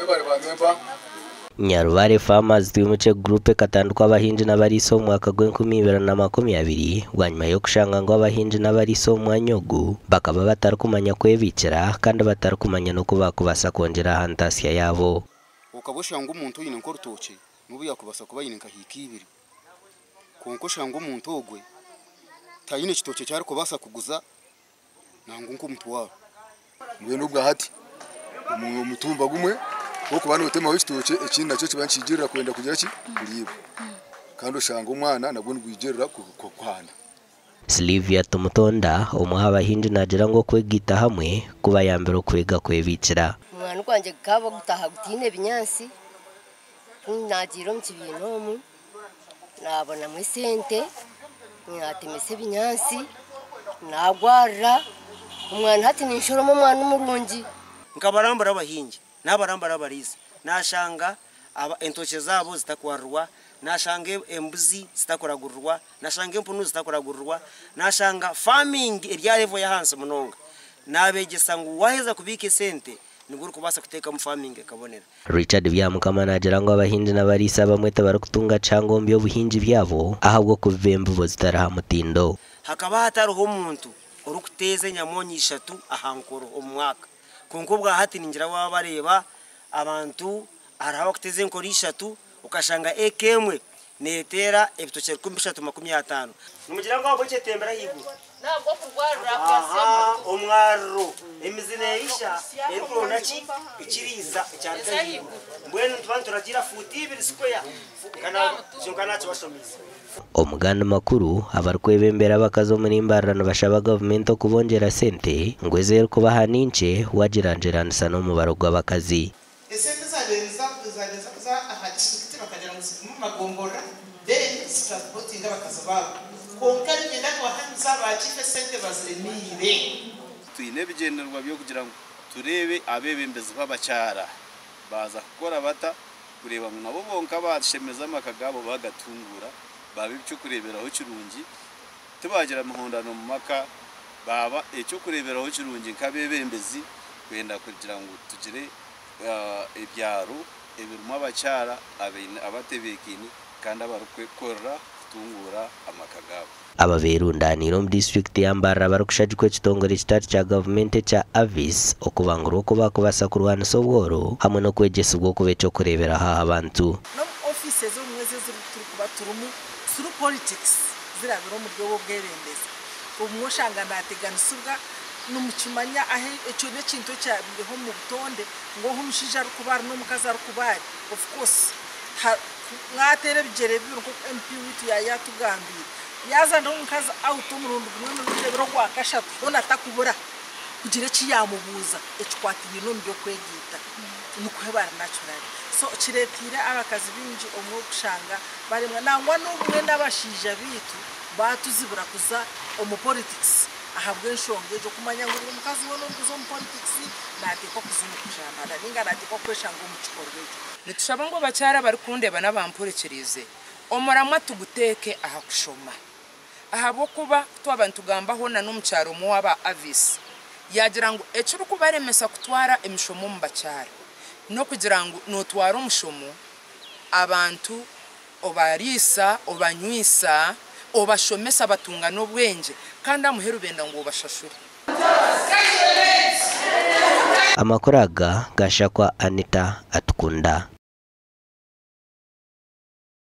Mwebare ba member. Nyarubare Farmers Twimukye Group ekatandikwa abahingi n'abariisa omu mwaka gw'e2020 bwanyima y'okushanga ngu abahingi n'abariisa omu mwanya ogu bakaba batarikumanya kwebiikira kandi batarikumanya n'oku baakubaasa kwongyera aha ntaasya yaabo. Okaba oshanga omuntu oine nk'orutookye n'obu yaakubaasa kuba aine nka hiika ibiri, kwonka oshanga omuntu ogwe taine kitookye eki arikubaasa kuguza nangwa nk'omutwaro. Mbwenu obwa hati omutumba gumwe orikuba nootemaho ekitookye ekindi nakyo kiba nikiigirira kwenda kugira ki kuriibwa kandi oshanga omwana nagwo nigwigirira kuhanda. Sylvia Tumutonda omwe aha bahingi naagira ngu okwegaita hamwe kubayambire okwega kwebiikira. Omwani gwangye gukaba gutaaha gutaine binyaatsi, ku naagiire omu kibiina omu naabonamu esente, naatemesa ebinyaatsi, naagwarira, omwani hati ninshoroma omwani murungi. Nkabarambura abahingi, nabarambura abariisa, nashanga entookye zaabo zitakwarirwa, nashanga embuzi zitakuragurirwa, nashanga empunu zitakuragurirwa, nashanga farming eri aha level y'ahansi munonga. Nabegyesa ngu waheza kubiika esente nibwo orikubaasa kuteekamu farming ekabonera. Richard Byamukama naagira ngu abahingi n'abariisa abamwe tibarikutunga kihango omu by'obuhingi byabo ahabw'okubiba embibo zitari aha mutindo. Hakaba hatariho omuntu orikuteeza enyamoonyi ishatu aha nkoro omu mwaka. Kwonka obwa hati ningira waabareeba abantu hariho abarikuteeza enkoro ishatu okashanga eka emwe neeteera ebitookye 350. Nimugira ngu ahabw'enki etembire ahaiguru? Aha, omwariro, emizi neeyisha erikuronda ki? Ekiriisa ekyaruga ahaiguru. Mbwenu nituba nituragiira fuuti ibiri sikweya kyonka naakibashomiise. Omu gandi makuru, abarikwebembera abakazi omuri Mbarara nibashaba gavumenti okubongyera sente ngu ezi erikubaha ni nkye wagyeragyeranisa n'omubaro gw'abakazi. Esente ezabaire zabaire zakuza aha disiturikiti bakagira ngu zigume omu magomborora then zitransportinge abakazi baabo kwonka niinyenda kubahamiza ba chief esente baziremiire. Twine ebigyendererwa by'okugira ngu tureebe abeebembezi b'abakyara baaza kukora bata kureeba ngu nabo bonka baashemeza amaka gaabo baagatunguura, baaba eky'okureeberaho kirungi, tibaagira mihondano omu maka, baaba eky'okureeberaho kirungi nk'abeebembezi kwenda kugira ngu tugire ebyaro ebirimu abakyara abatebeekaine kandi abarikwekorera kutunguura amaka gaabo. Aba beerundaaniire omu disiturikiti ya Mbarara barikushagikwa ekitongore ekitari kya gavumenti ekya AVIS okubangurwa oku baakubaasa kurwanisa obworo hamwe n'okwegyesibwa okuba eky'okureeberaho aha bantu. N'omu ofiisi ez'obumwe ezi turikuba turimu through politics zirabire omuri obu obwebembezi. Obumwe oshanga naateganisibwa, nimukimanya ahu ekyo n'ekintu ekyabaireho omu butonde ngu ahu omushaija arikuba ari n'omukazi arikuba ari, of course mwateera ebigyere bibiri nk'oku MP waitu yaatugambiire, yaaza n'omukazi out omurundi gumwe emirundi ebiri ogwa kashatu hoona atakubura kugira eki yaamubuuza ekikwatiraine omu by'okwegaita nikwo bari naturally. So kireeteire abakazi baingi obumwe kushanga baremwa nangwa n'obumwe n'abashaija baitu baatuzibira kuza omu politics ahabw'enshonga egyo kumanya ngu buri mukazi weena orikuza omu politics naateekwa kuza omu kujambana nainga naateekwa kweshanga omu kikorwa ekyo. Nitushaba ngu abakyara abarikundeeba n'abampurikiriize omuramwa tuguteeke aha kushoma ahabw'okuba ku twaba nitugambaho na n'omukyara omwe ow'aba Avis yaagira ngu ekirikubaremesa kutwara emishomo omu bakyara n'okugira ngu nootwara omushomo abantu obariisa, obanywisa, obashomesa batunga n'obwengye kandi aha muheru benda ngu obashashure. Amakuru aga gashakwa Anita Atukunda.